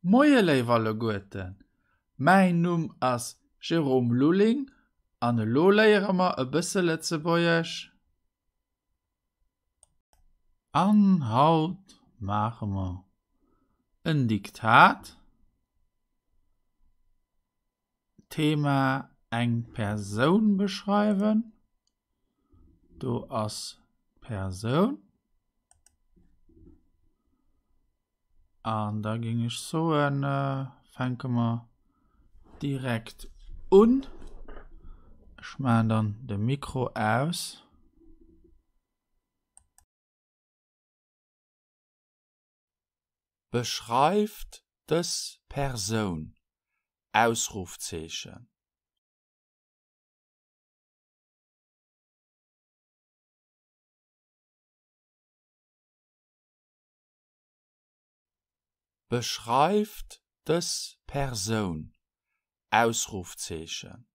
Moie léif alleguerten, mäin Numm ass Jérôme Lulling an elo léiere mer e bësse Lëtzebuergesch. An haut maache mer en Diktat, Thema eng Persoun beschreiwen. Do ass d'Persoun. An da géing ech soen, fänke mer direkt un. Ech maachen dann de Mikro aus. Beschreift dës Persoun? Ausrufzeechen. Beschreift dës Persoun? Ausrufzeechen.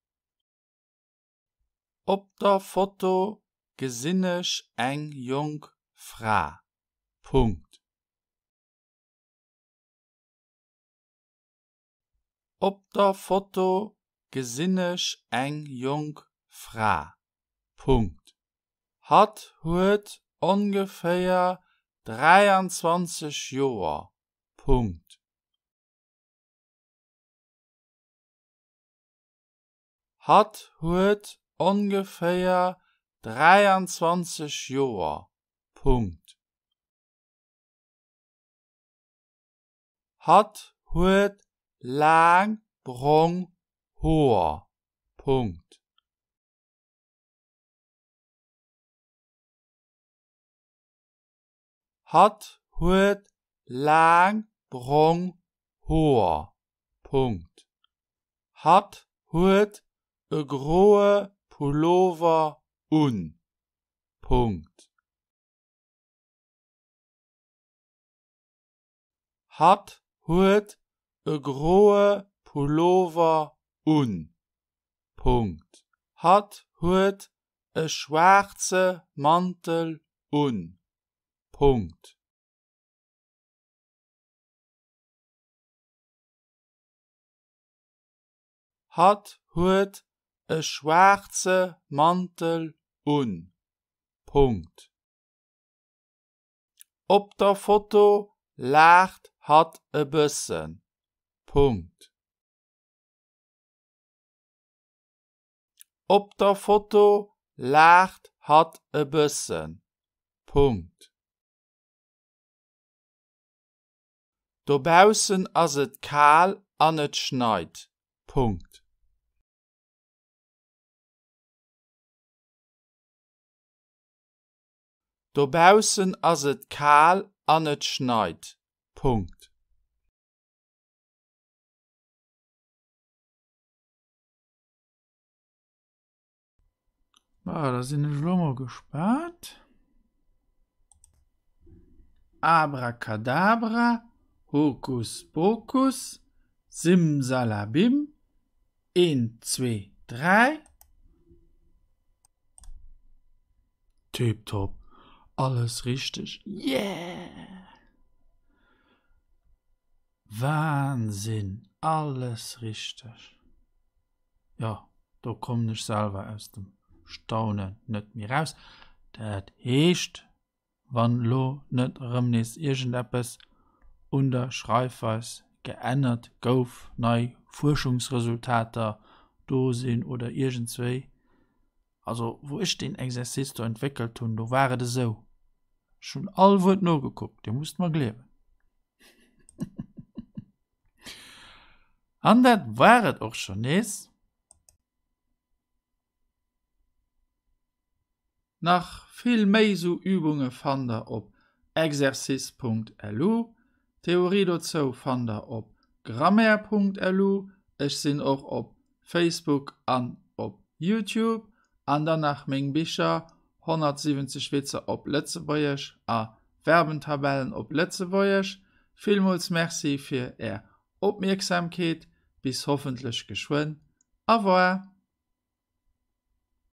Op der Foto gesinn ech eng jonk Fra. Punkt. Op der Foto gesinn ech eng jonk Fra. Punkt. Hatt huet ongeféier 23 Joer. Punkt. Hatt huet ongeféier 23 Joer. Punkt. Hatt huet laang brong Hoer. Punkt. Hatt huet laang brong Hoer. Punkt. Hatt huet e groe Pullover un. Punkt. Hatt huet e groe Pullover un. Punkt. Hatt huet e schwaarze Mantel un. Punkt. Hatt huet e schwaarze Mantel un. Punkt. Op der Foto laacht hatt e bëssen. Punkt. Op der Foto laacht hatt e bëssen. Punkt. Dobaussen ass et kal an et schneit. Punkt. Dobaussen ass et kal an et schneit. Punkt. Ah, da sinn ech elo mol gespaant. Abracadabra, Hokus Pokus, Simsalabim, Eent, zwee, dräi. Tiptop, alles richteg, yeah! Wahnsinn, alles richteg. Jo, do kommen ech selwer aus dem Staunen net méi raus. Dat heescht, wann elo net erëm nees iergendeppes un der Schreifweis geännert gouf, nei Fuerschungsresultater do sinn oder iergendswéi, also wou ech deen Exercice do entwéckelt hunn, do war et esou, ech hunn all Wuert nogekuckt, Dir musst mer gleewen. An dat war et och schonn nees. Nach vill méi sou Übunge fannt der op exercice.lu. D'Theorie dozou fannt der op grammaire.lu. Ech sinn och op Facebook an op Youtube. An dann nach meng Bicher 170 Witzer op Lëtzebuergesch a Verbentabellen op Lëtzebuergesch. Villmools Merci fir Är Opmierksamkeet. Bis hoffentlech geschwënn. Au revoir.